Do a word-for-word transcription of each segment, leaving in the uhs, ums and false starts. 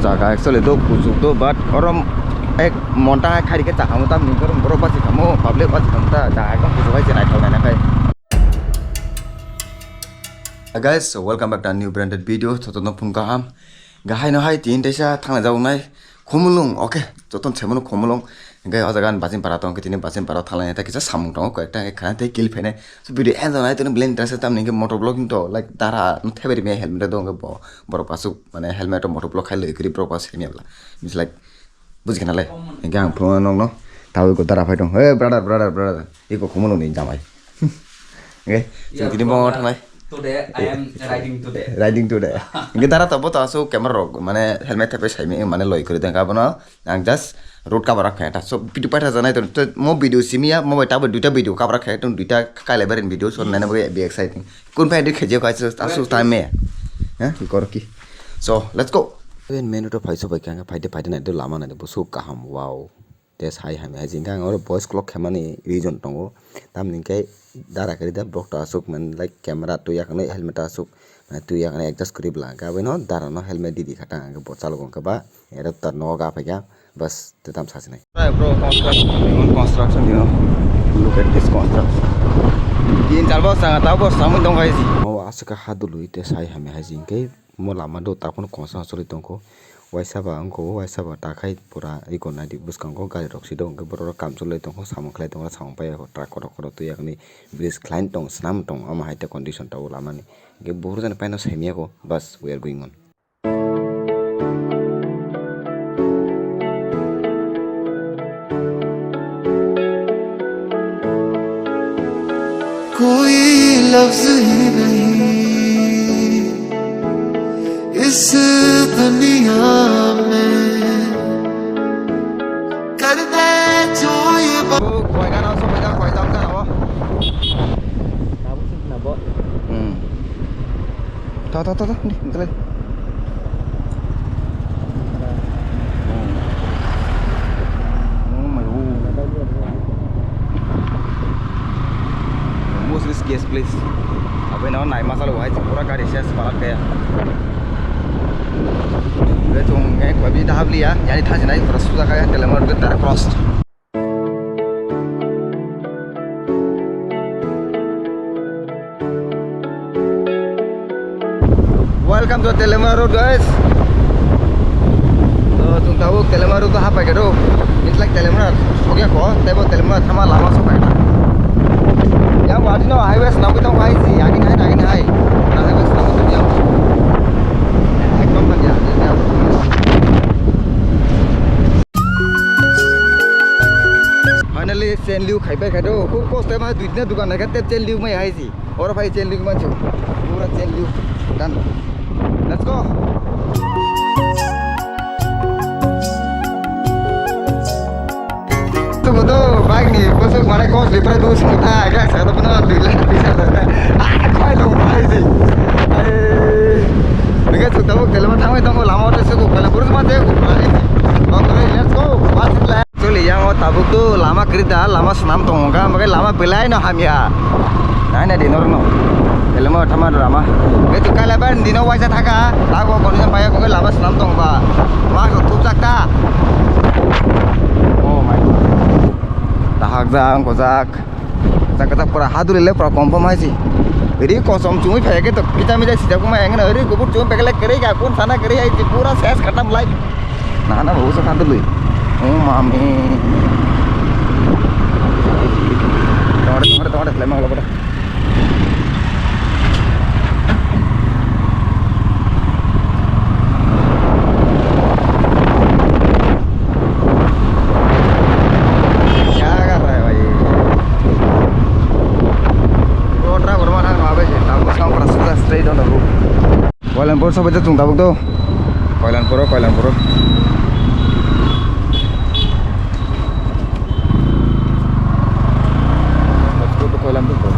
Jaga actually do kuchuk do, but oro ek monta hai khairi khe chakamo tamni borok basi kamo, public basi kamo ta jaga ekdom kuchuk hai se naithok naina khai. Hi guys, so welcome back to a new branded video. Jotono phung kaham. Gahai no hai tin teisa thangna jago nai. Khumulung, okay. Joton semano khumulung. Hingke o jaga ni baching para tong khe tini baching para thalai ta kisa samung tongo koi ta khe khana tei kil phene. So video end nai tini blend dress tam ni motor vlogging to like dara no theberi me helmet do hingke bo borok asuk mane helmet motor vlog khai loi kri borok asuk ni bla. Mis like buji kana le. Hingke ang phone no no tawi ko dara phai tong. Hey brother, brother, brother. Iko khumulung ni jamai. Okay, so tini mo thangnai. Today I am riding today. Riding today. Hingke dara to bo to asuk camera rok mane helmet thepai sai mi mane loi kri tong abono. Ang just road cover rok khe ta so video paitha janai to, to mo video simi ya mo bai tabo duita video cover khe to duita kaile beren video so nana bai be exciting. Kun phai dui khe je kai so asu time me. Ha, kor ki. So let's go. Even menu to phai so bai khe phai de phai de nai do lama nai do so kaham, wow. Te sai hamya hai jingkha ang oro voice clock khemani reason tongo. Tamni khe dara kari da borok to asuk man like camera twi yakni helmet asuk. Twi yakni adjust kuri bla hingke aboni dara no helmet didi kha ta hingke bo chalogo hingke ba ero ta nogo ga phaikha bas te tam sasinai. Bro, construction, construction, you know. Look at this construction. Din talbo sanga tabo samung dong hai ji. Mo aswk ha dului te sai hamya hai jingkhe mo lama do takhwno kongsa choli tongkho. Waisa ba wngkho, waisa ba takhai pura iko naidi bwskango gari rok sido hingke borok rok kam choli tongkho samung khlai tongkho samung pai truck kotor kotor twi yakni bridge khlain tong swnam tong omo hai te condition tabuk lama ni. Hingke buphuru jani paino saimiyako, bas, we are going on. कोई लफ्ज ही नहीं इस दुनिया में कर दे जो ये बा- Koy gana o, koy gana o. Hmm. Ta, ta, ta, ta, di, di, di. Oh my, oh. Most riskiest place. Abe no nai masalo hai pura gari ses palak kaya. Be tung ngai koi bi dahab liya, yani thaji nai pura suja kaya telemar de tar cross. Welcome to Telemara Road, guys. To chwng tabuk Telemara Road hapai khe do. It's like Telemara sokya ko, tebo Telemara thama lama sopai na. Yang wadi no highway swnamwi tong hai si, agin hai, agin hai. Na highway swnamwi tong yang. Ekdom tanya. Finally, Chenliu khai pai khai do. Khub kosto ma dui tin dukan naikha tep Chenliu mai hai si. Oro phai Chenliu manchu. Pura Chenliu. Done. Let's go. Tumo do bike ni bosok mane kos lipra do sing ta ga sa do no dui lakh bisa da. Ah, khai lo mai si. Ai. Nge chu tabuk telema thangwi tongo lama o te suku kala burus ma te. Let's go. What's it like? Actually, yang o tabuk tu lama kerida, lama senam tong ka, makai lama belai no hamya. Nai na dinor no. Elmo thama drama. Itu kala ban dino waisa thaka, tago kono jam paya ko lama senam tong ba. Ma ko tup jak ta. Oh my God. Tahak jang ko jak. Kachak kachak pura haduli le pura confirm hai si. Ri kosom chumui phai ke to kita mita sida kuma yang na ri gubur chumui phai ke le kere ga kun sana kere hai si pura ses khatam lai. Na na babu sa haduli. Oh mami. Tongre tongre tongre le mang lo pada. Kya kar raha hai bhai? Bro, truck bro, mana ngabe je? Tabuk bwskang pura suda straight on the road. Koilanpur sabai jat chung tabuk do. Koilanpur, Koilanpur. Let's go to Koilanpur.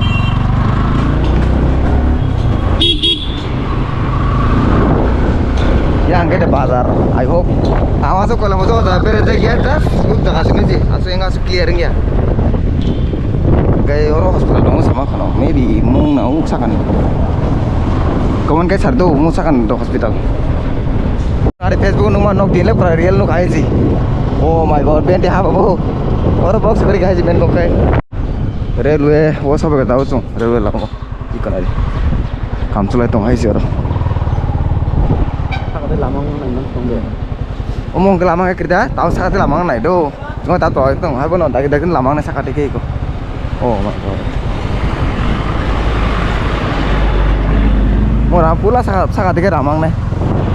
Yang ke de bazar. I hope. Awas ko lama to da bere de ya das. Ut da asini ji. Asu yang asu clear ya. Gai oro hospital dong sama kono. Maybe mung na uk sakan. Kawan kai sar do mung sakan do hospital. Are Facebook nungma nok din le pura real nuk hai si. Oh my God, band ha babu. Oro box kori hai si band kok kai. Railway o sabe ka tau chung railway lama. Ikon ari. Kam chulai tong hai si oro. Sakate lama nang nang tong de. Omong ke lama ke kerja, tau sakate lama nang nai do. Cuma tau tau tong hai bono dagi dagi lama nang sakate ke iko. Oh my God. Mora pula saka saka dike ramang ne.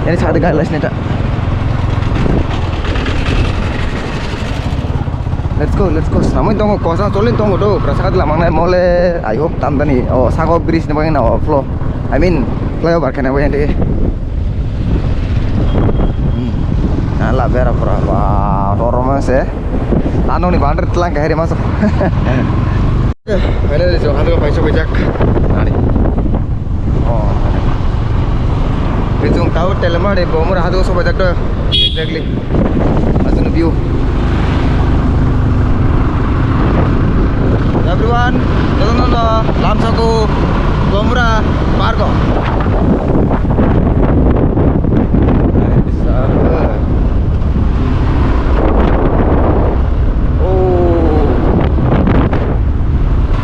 Ini saka dike guys neta. Let's go, let's go. Samui tongo kosa cholin tongo do. Prasad lamang nai mole. I hope tamdani. Oh, sako bridge ni bagina overflow. I mean, flyover kena bagina de. Hmm. Nah, la bera pura. Wah, dorong se. Tanong ni bandar telang kahiri masuk. Finally, jong hadu pai sobai jak. Nani. Oh. Rijung tau telemari bomur hadu sobai jak do. Exactly. Masuk view. Everyone, no no no, lamsaku Gomra Park. Oh.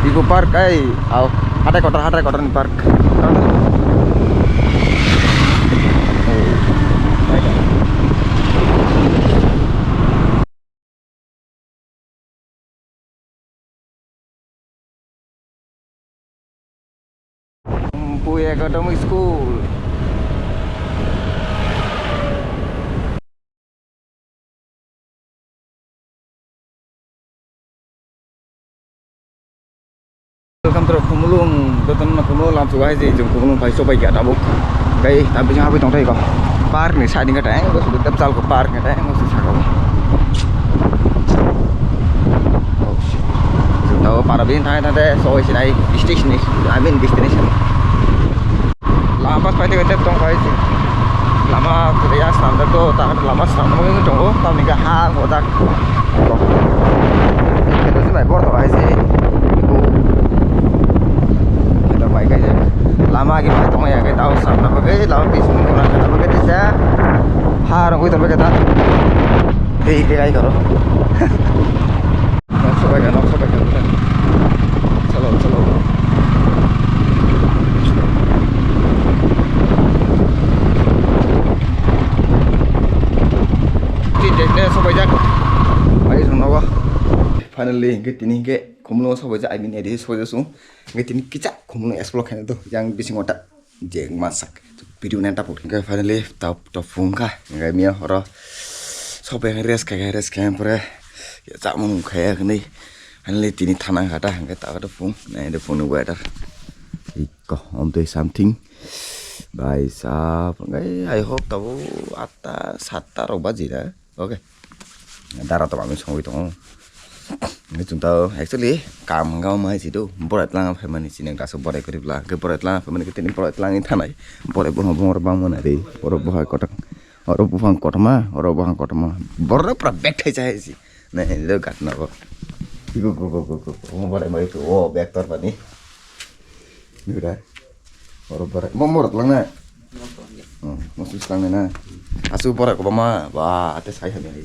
Ibu park ai, au, hatai kotor, hatai kotor ni park. Pui Academic School. Welcome to Khumulwng, jotono no Khumulwng lamsugo hai je, jong Khumulwng pai sobai kha tabuk. Tei ta bising habwi tong thai ko. Park ni side hwnkhe tei, bo sudut tei chal ko park hwnkhe tei, bo saka o. Oh, shit. Jong tabo para bini thangwi thangwi tei soi sinai, destination, I mean destination. Lama pas paite tep tong pai si. Lama kuria sandar do ta lama sandar mo tongo tamni ga ha hodak. Kelo si mai bor to pai si. Kelo pai kai je. Lama gi pai tong ya ke tau sandar ko ke lama bis mun ko na kata ko ke tisa. Ha rong ko to ke ta. Hei hei ai karo. Nok sobai kha, nok sobai kha. Chalo, chalo. Ti dekne sobai jak. Bai song nogo. Finally, hingke tini hingke Khumulwng sobai jak, I mean, edi sobai jak sung. Hingke tini kicha Khumulwng explore khaina do. Yang bisingo ta. Je masak video nang tapuk hingke finally tau tau phung kha hingke miya horo sope rest khai rest khai pore chamung khai hwnwi finally tini thana kha ta hingke ta kha phung nai de phung ni weather iko omtwi something bai sa hingke I hope tabo atta satta rok baji da. Oke. Dara to ami songwi tongo. Ni chwng tao actually kam hwnka omo hai si do. Borai tlang phaimani chini gaso borai kwrwi bla. Ke borai tlang phaimani ke tini borai tlang thanai. Borai bohong bohong oro bangmani ri. Oro bohai kotak. Oro buphang kotorma, oro buphang kotorma. Borok pura bek thai chai si. Nai do gatna bo. Go go go go go. Omo borai mai to o bek tor pani. Nura. Oro borai. Mo morot lang na. Hmm, mo sus lang na. Asu borai ko ma. Wah, ate sai hai.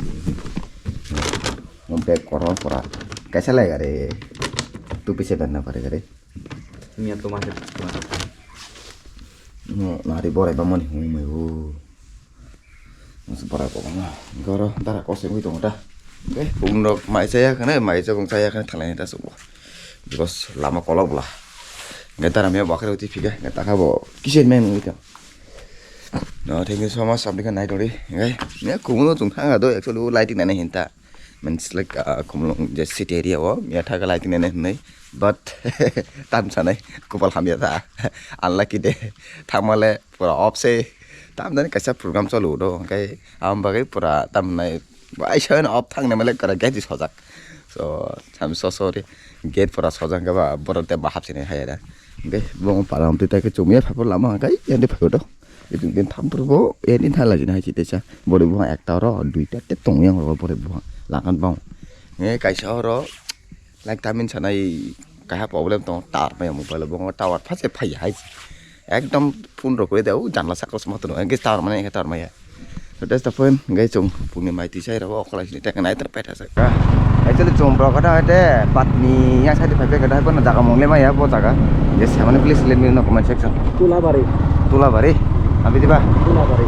Mo bek kotor pura. Kaisa lai gare. Tu pise banna pare gare. Miya to ma se. No, nari borai ba moni hung mai o. Masa bara kok ma. Goro dara kose ui tong ta. Oke, bung rok mai chaya khane, mai cha bung chaya khane thalai ta subo. Because lama kolok bla. Ngai dara me bakre uti phiga, ngai ta khabo. Kisen men ui ta. No, thank you so much, sabni khan nai tori. Ngai, ne kumuno chung thanga do, actually lighting nai hinta. Means like, uh, Khumulwng je city area o, miya thaga lighting nai hinai. But tam sanai, kupal hamya ta. Unlucky de. Thamale pura off se. Tam jani kaisa program cholo do. Hingke am bagwi pura tam nai. Bai sa off thang nai male kara gate sojak. So, I'm so sorry. Gate pura sojak ke ba borok te bahap sini hai da. Hingke bong palam twi tai ke chumya phapor lama hingke yandi phago do. Itu din tham purbo yandi thala jina hai chite cha. Bori bo ekta oro duita te tong yang oro bori bo lakan bong. Nge kaisa oro Like tamin sanai kaha problem tong tar maya mobile bo tower phase phai hai. Ekdom phone rok de o janla sakos ma tono engke tower mane engke tower maya. So that's the point, guys, chwng pungni mai twi sai rw o, okholai sini tekha nai tar paitha sa. Actually, chwng borok khe thang te patni yang side phai khe thang phano jaga mung le maya bo jaga. Just samani, please let me know comment section. Tulabari. Tulabari? Abi diba? Tulabari.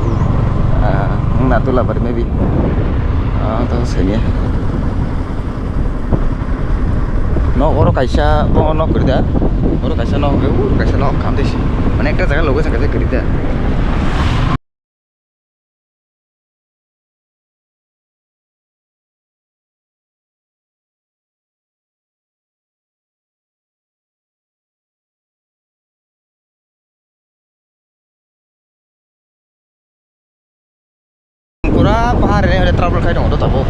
Ah, wng na Tulabari maybe. Ah, to sini. No, oro kaisa, bo nok kwrwi da. Oro kaisa nok, oro kaisa nok, kam desi. Mane ekta jaga logo sa kaisa kwrwi da. Pura pahar ni hore travel khai tongo to tabo.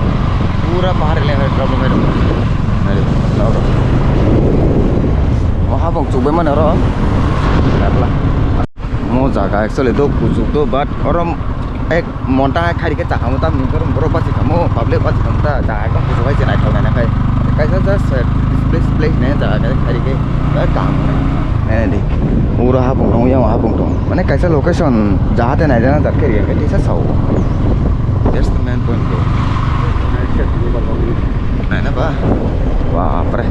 Pura pahar ni hore travel khai tongo. Nari, naro. Mo habang chukbai mani oro. Kapla. Mo jaga actually do kuchuk do, but oro ek monta khai rikhe chakamo tam ni borok basi kamo, public basi kamo ta jaga ekdom kuchuk hai se naithok naina khai. Kaisa just, eh, this place, place nai jaga khai rikhe, eh, kaham nai. Nai di. Ura habang tong, yang habang tong. Mane kaisa location jahate naijana jat khe rikhe, kaisa sao. That's the main point, bro. Naina ba? Bapre.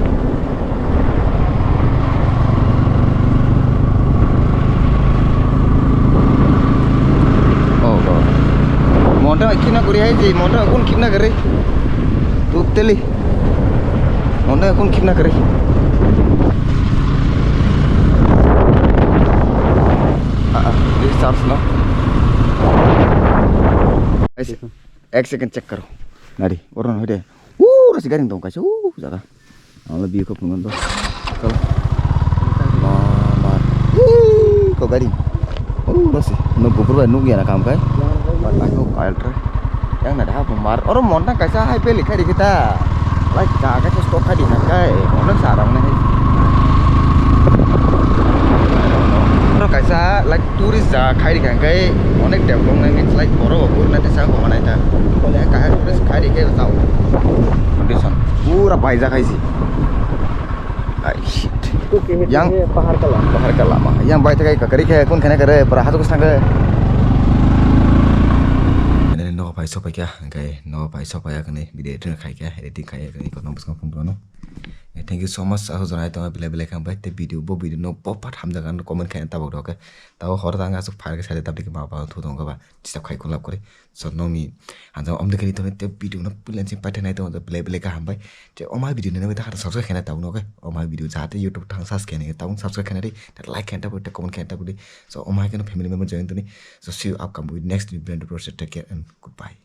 Oh, God. Monta khina guri hai je, monta kun khina gari. Totally. Monta kun khina gari. Ah, ah, this charge no. Ek second check karo. Nari, oron hoide. Ura si garing tong kaisa, uh, jaga. Ang le biyo kop nungan to. Kal. Ma, ma. Ih, ko garing. Ura si. No gopur bai nuk yana kam kai. Bat ai nuk ail tre. Yang nada ha mar. Oro monta kaisa hai beli kari kita. Like jaga kaisa stok kari na kai. Ono sarang ne. Oro kaisa like tourist jaga khai rikha hwnkhe onek development means like borok bo gurina tesa bo manai ta. Kole kahar tourist khai rikhe tao. Condition pura baijak hai si. Ai shit. Yang pahar ka lama. Pahar ka lama. Yang bai thakai kakari khe kun khene kare para hatu kusang khe. Nene no pai sopai kya, hwnkhe no pai sopai ya kane video edit khai kya, editing khai ya kane kono bwskango phone bono. Eh, thank you so much, aswk jora nai tongo belai belai khe hambai tei video, bo video no bo part hamjak ang comment khaina tabuk rok khe. Tabuk horo tang aswk phai khe sai tabuk ma ba thu tongo ba disturb khai kulap kori. So nokni hanjak omde khe tongni tei video no puila se paithak nai tongo belai belai khe hambai. Tei omo hai video nai nai ta subscribe khaina tabuk no khe. Omo hai video jahate YouTube thang search khaina tabuk subscribe khaina ri, tei like khaina tabuk tei comment khaina tabuk di. So omo hai khe no family member join toni. So see you upcoming with next new brand of process. Take care and goodbye.